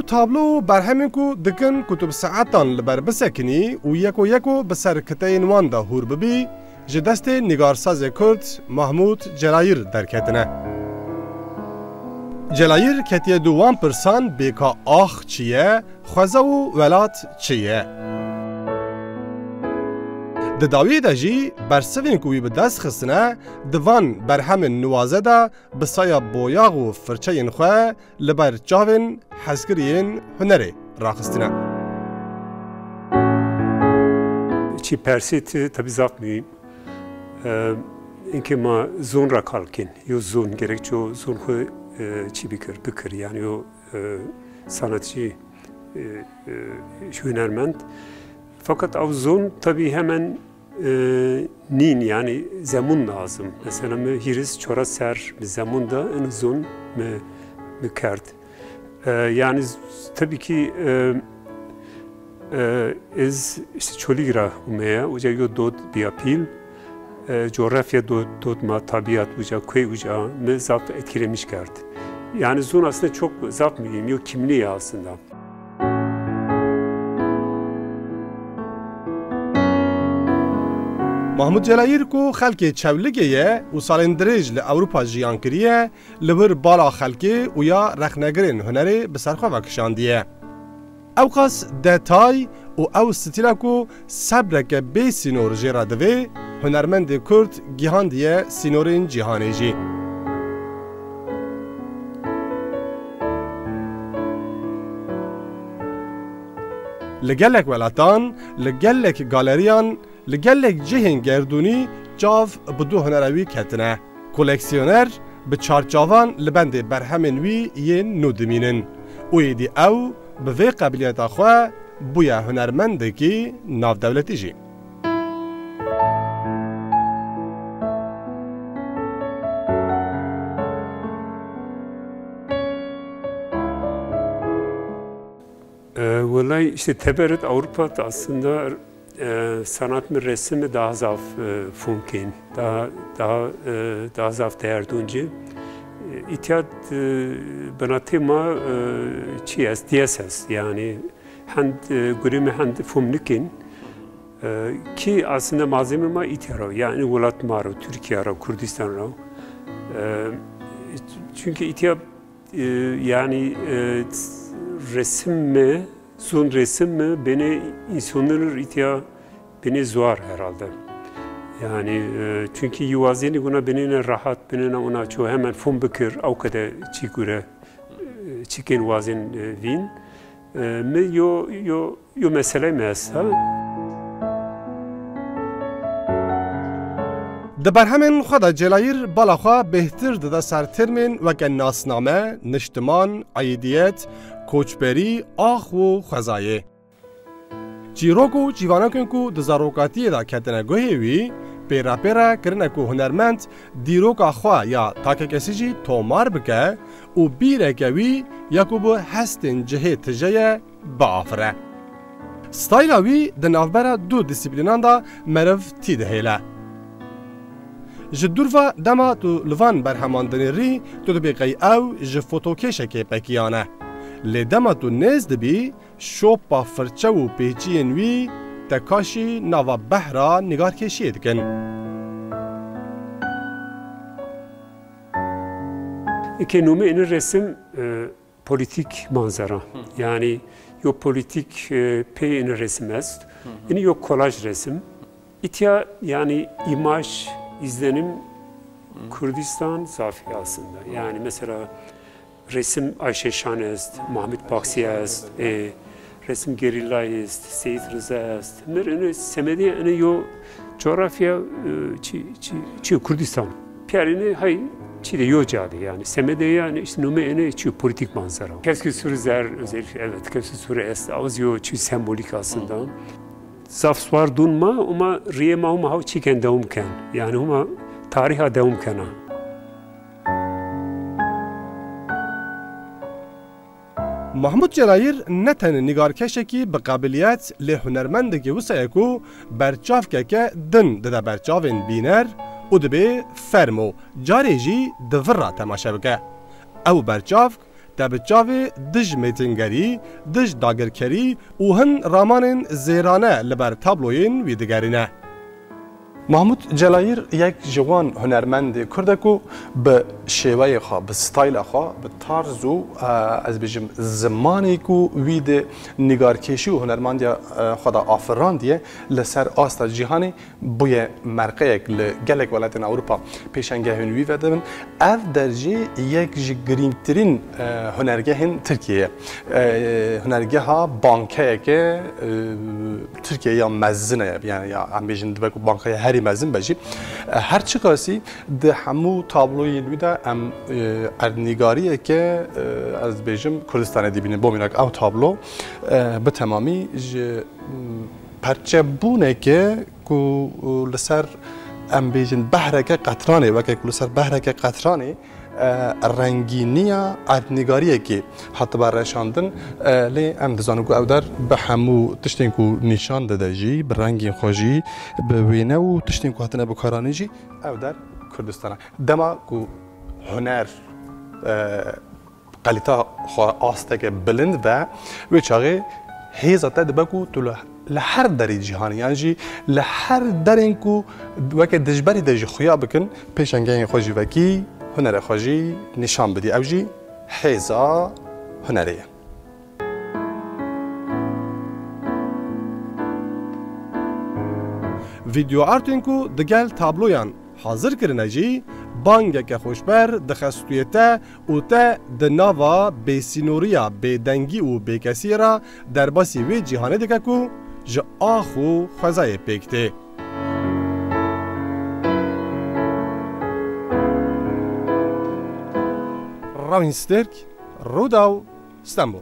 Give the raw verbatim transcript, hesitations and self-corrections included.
Tablo û berhemên ku dikin ku tu bi saetan li ber bisekinî û yeko yeko bi ser kiteyên wan de hûr bibî, ji destê nîgarsazê Kurd Mahmûd Celayir derketine. Celayir ketiye dû wan pirsan bê ka ax çi ye, xweza û welat çi ye. Di dawiyê de jî bersivên ku wî bi dest xistine, di van berhemên nuwaze de bi saya boyax û firçeyên xwe li ber çavên hezkiriyên hunerê raxistine. Çi persê ti tabi zaf mühim. Ee, inke ma zon ra kalkin. Yo zon, gerek ço zon xwe, e, çi bikir, bikir. Yani yo, e, sanatçı, e, e, hunermend. Fakat ew zon tabi hemen e, nîn, yani zemun lazım. Mesela mi hîris çora ser mi zemun da in zon mi, mi kerd. E, yani z-, tabii ki, e, e, ez işte Çolîg ra umeya, uca yo dod biya pîl, e, coğrafya dod, dod ma, tabiat uca, köy uca mi zaf etkilemiş kerd. Yani zon aslında çok zaf mühim, yo kimliği aslında. Mahmûd Celayîr ku xelkê Çewligê ye û salên dirêj li Ewropa jiyan kiriye, li wir bala xelkê û ya rexnegirên hunerê bi ser xwe vekişandiye. Ewqas detay û ew stîla ku sebreke bê sînor jê re divê, hunermendê Kurd gihandiye sînorên cîhanê jî. Li gelek welatan, li gelek galeriyan, li gelek cihên gerdûnî çav bi du hunera wî ketine. Koleksiyoner bi çarçavan li bendê berhemên wî yên nû dimînin û êdî ew bi vê qebiliyeta xwe bûye hunermendekî navdewletî jî. E, welay işte teberit Avrupa da aslında, e, sanat mi, resim mi daha zaf, e, fûn kên, daha, daha, e, daha zaf değer dûn ci. E, îtya, e, binatê ma, e, çi est, diyes est, yani hend, e, gurê mi hend fûm nikên. E, ki aslında malzeme ma îtya ra, yani welat ma ra, Türkiye ra, Kurdistan ra. E, çünkü îtya, e, yani, e, resim mi, zon resim mi, beni insanlar îtya beni zuar herhalde. Yani, e, çünkü yi wazeni buna benine rahat, benine ona ço hemen fûm bikir, ew kede çi gure, e, çikên wazen, e, vîn. E, mi yo, yo, yo mesele mi esta. Di berhemên xwe de Celayîr bala xwe bêhtir dide ser termên weke nasname, niştiman, aîdiyet, koçberî, ax û xwezayê. Çîrok û çîvanokên ku di zarokatiyê de ketine guhê wî, pêre pêre kirine ku hunermend dîroka xwe ya takekesî jî tomar bike û bîreke wî ya ku bi hestên cihê tije ye, biafire. Stayla wî di navbera du dîsîplînan de meriv tî dihêle. Ji dûr ve dema tu li van berheman dinêrî, tu dibê qey ew ji fotokêşekê pekiyan e. Lê dema tu nêz dibî, şopa firçe û pêçiyên wî te kaşî nava behra nîgarkêşiyê dikin. Eke nûmê ini resim, e, politik manzara. Yani yo politik, e, pê ini resim est. Ini yo kolaj resim. İtya yani imaj, izlenim Kurdistan zaf aslında. Yani mesela resim Ayşe Şan est, Mahmut Baksiya est, e, resim Gerilla est, Seyit Rıza est. Mir ini semediye ini yo coğrafya, e, çi, çi, çi Kurdistan. Piyer ini hay çi de yo cade yani. Semediye yani işte nûmê ini çi politik manzara. Keske Suri Zer özellikle, evet, Keske Suri est, az yo çi sembolik aslında. Zaf swar dûn ma, huma riyê ma huma haw çîken dewam ken. Yani huma tariha dewam kena. Mahmud Celayir ne tenê nîgarkeşekî bi qabiliyet, lê hunermendekî wisa ye ku berçavkeke din dide ber çavên bîner û dibê fermo carê jî di vir re temaşe bike. Ew berçavk Te bi çavê dij mêtingerî, dij dagirkerî û hin ramanên zêrane li ber tabloyên wî digerîne. Mahmûd Celayîr yek ji wan hunermendê Kurd e ku bi şêweyê xwe, bi stayla xwe, bi tarz û, e, ez bêjim zimanê ku wî di nîgarkêşî û hunermendiya, e, xwe de afirandiye, li ser asta cîhanê bûye merqeyek li gelek welatên Ewropa pêşengehên wî vedibin. Ev der jî yek ji girîngtirîn, e, hunergehên Tirkiyeyê ye. E, hunergeha bankeyeke, e, Tirkiye ya mezin e, yani ya em bêjin dibe ku bankeya herî mezin be jî. E, her çiqasî di hemû tabloyên wî de em, e, erdnîgariyeke, e, ez dibêjim Kurdistanê dibînin. Bo mînak ew tablo, e, bi temamî ji, m, perçebûneke ku, e, li ser, em bêjin, behreke qetranê, weke ku li ser behreke qetranê, e, rengîniya erdnîgariyekê hatibe reşandin, e, lê em dizanin ku ew der bi hemû tiştên ku nîşan dide jî, bi rengên xwe jî, bi wêne û tiştên ku hatine bikaranîn jî, ew der Kurdistan e. Dema ku huner, e, kalîta xwe asteke bilind ve, wê çaxê hêza te dibe ku tu li, li her derê cîhanê, yan jî li her derên ku weke dijberî de jî xuya bikin, pêşengehên xwe jî vekî, hunerê xwe jî nîşan bidî. Ew jî hêza hunerê ye. Vîdeo artên ku digel tabloyan hazir kirine jî bangeke xweşber dixe stûyê te û te di nava bêsînoriya bêdengî û bêkesiyê re derbasî wê cîhanê dike ku ji ax û xwezayê pêk tê. Rawîn Stêrk, Rûdaw, Stenbol.